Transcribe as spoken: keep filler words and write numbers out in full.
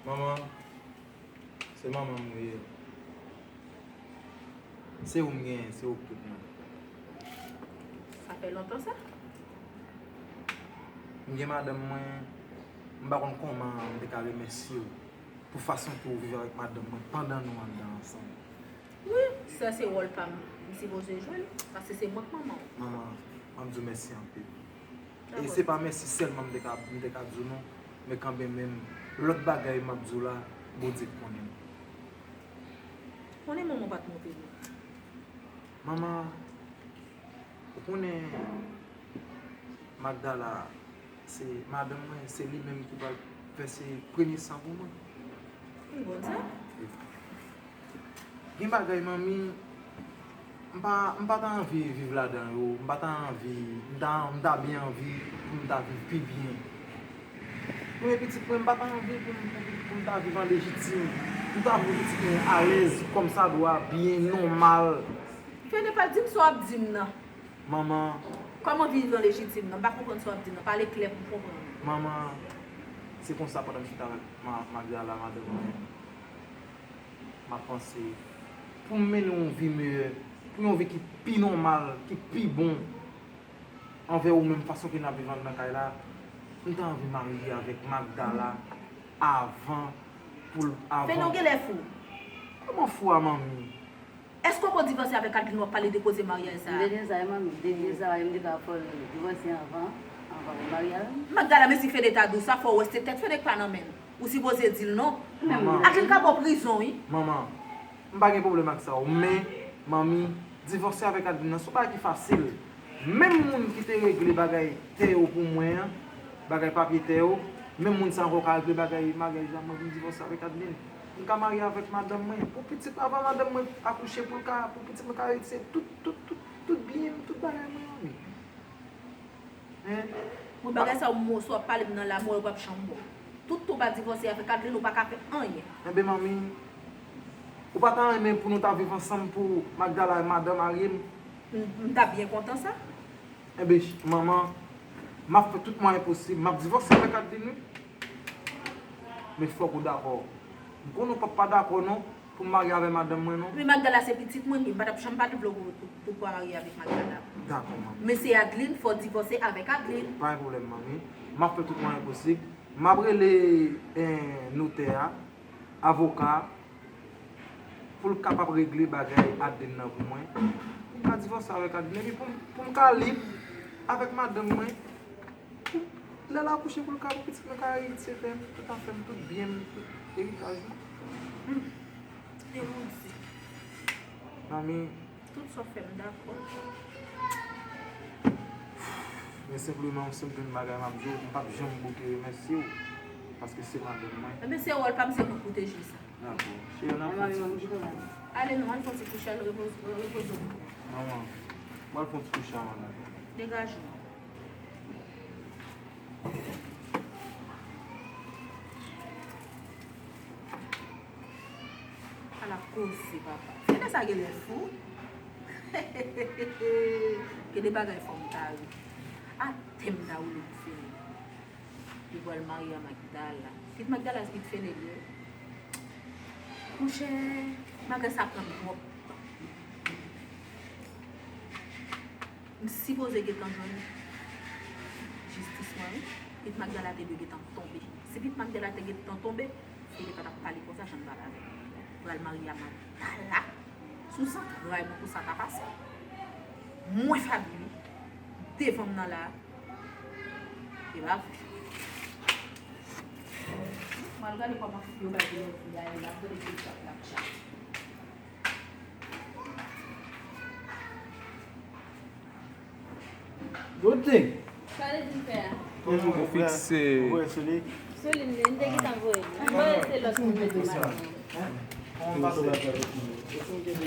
Manman, se manman m ou ye. Se ou m genyen, se ou k tout mwen. Sa fè lontan sa? M gen madanm mwen, m pa konn kòman m te ka remèsye w pou fason ke w viv avèk madanm mwen pandan nou anndan ansanm. Wi, sa se wòl pa m, m sipoze jwe l, paske se mwen k manman w. Manman, m ap di w mèsi anpil. E se pa mèsi sèlman m te ka, m te ka di w non, men kanmenm, lòt bagay m ap di w la, Bondye k konnen. Konnen manman w pa t move non. Manman, ou konnen Magdala, se madanm mwen, se li menm ki pral vèse premye san pou mwen. M konn sa. Gen bagay, manmi, m pa, m pa ta anvi viv ladan yo, m pa ta anvi, m ta, m ta byen anvi pou m ta viv pi byen. Premye pitit mwen, m pa ta anvi pou m, pou, pou m ta viv an lejitim. M ta vle pitit mwen alèz, kòmsadwa, byen, nòmal. Fede, pa di m sa w ap di m nan. Manman. Kòman viv an lejitim nan? M pa konprann sa w ap di m nan. Pale klè pou m konprann. Manman, se konsa pandan m chita avèk ma-, Magdala, madanm mwen, m ap panse pou m mennen yon vi meyè, pou yon vi ki pi nòmal, ki pi bon anvè ou menm, fason ke n ap viv anndan kay la, m ta anvi marye avèk Magdala avan pou l, avan. Fede, w genlè fou. Kòman fou a, manmi? Èske w poko divòse avèk Adeline, w ap pale de koze maryaj sa a? M te gen sa wi, manmi, m te gen sa wi, m te ka fè l divòse anvan, anvan l marye avè m. Magdala, men si Fede ta di w sa, fò w wè se tèt Fede k pa nan men l. Ou sipoze di l non. Manman. Adeline ka ba w prizon wi. Manman, m pa gen pwoblèm ak sa wi, men, manmi, divòse avèk Adeline nan se yon bagay ki fasil. Menm moun ki te regle bagay tè yo pou mwen an, bagay papye tè yo, menm moun sa ankò ka regle bagay maryaj la, mwen vin divòse avèk Adeline. M ka marye avèk madanm mwen. Pou pitit, avan madanm mwen akouche, pou l ka, pou pitit mwen ka reyisi tout, tout, tout, tout byen m, tout bagay mwen, manmi. Hein? Mwen bagay sa yo, m wè w pale m nan la, m wè w p ap janm bon. Tout tan w pa divòse avèk Adeline, ou pa ka fè anyen. Enben, manmi, ou pa ta renmen pou nou ta viv ansanm pou Magdala madanm mari m? M, m ta byen kontan sa. Enben, manman, m ap fè tout mwayen posib. M ap divòse avèk Adeline, wi. Men fòk ou dakò. M konnen w p ap pa dakò non, pou m marye avè madanm mwen non. Men Magdala se pitit mwen, m pa t ap janm pa t vle w pou, pou, pou w marye avèk Magdala. Dakò, manman. Men se Adeline, fò w divòse avèk Adeline. Pa gen pwoblèm, manmi. M ap fè tout mwayen posib. M ap rele, eh, notè a, avoka a, pou l kapab regle bagay Adeline nan pou mwen. Pou m ka divòse avèk Adeline, epi pou m, pou m ka lib avèk madanm mwen. Pou lè l akouche, pou l ka, pou pitit mwen ka eritye tè m, tout afè m, tout byen m, tout eritaj mwen. Hmm. E ou di. Manmi. Tout sa w fè m dakò. Men senpleman, yon senp grenn bagay m ap di w, m p ap janm bouke remèsye w, paske se madanm mwen. Enben, se wòl pa m, se mwen k pwoteje sa. Dakò. Cheri, ann al fè yon ti kouche. Ale non, al fè yon ti kouche, al repoze, repoze w. Manman, mwen al fè yon ti kouche avan, dakò? Degaje w. Ala koze, papa. Fede sa genlè fou. Gen de bagay fò m ta ri. Atè m ta woule pou Fede. Li pral marye a Magdala. Pitit Magdala se pitit Fede li ye. Monchè, bagay sa pran m twòp tan. M sipoze gentan jwenn jistis mwen wi. Pitit Magdala te dwe gentan tonbe. Si pitit Magdala te gentan tonbe, Fede pa t ap pale konsa jan l pale avè m. Pral marye a Magdala. Sou zantray mwen pou sa ta pase. Mwen Faby wi. Devan m nan la. E pa vre. M al gade kòman fi yo bay de lèv li a, y ap gade de chat la chat. Good thing. Sa vle di m fè a? Ou fikse. Ou voye sou li. Sou li, m te gentan voye. M voye se lòt moun mete maten. Kòman w pase?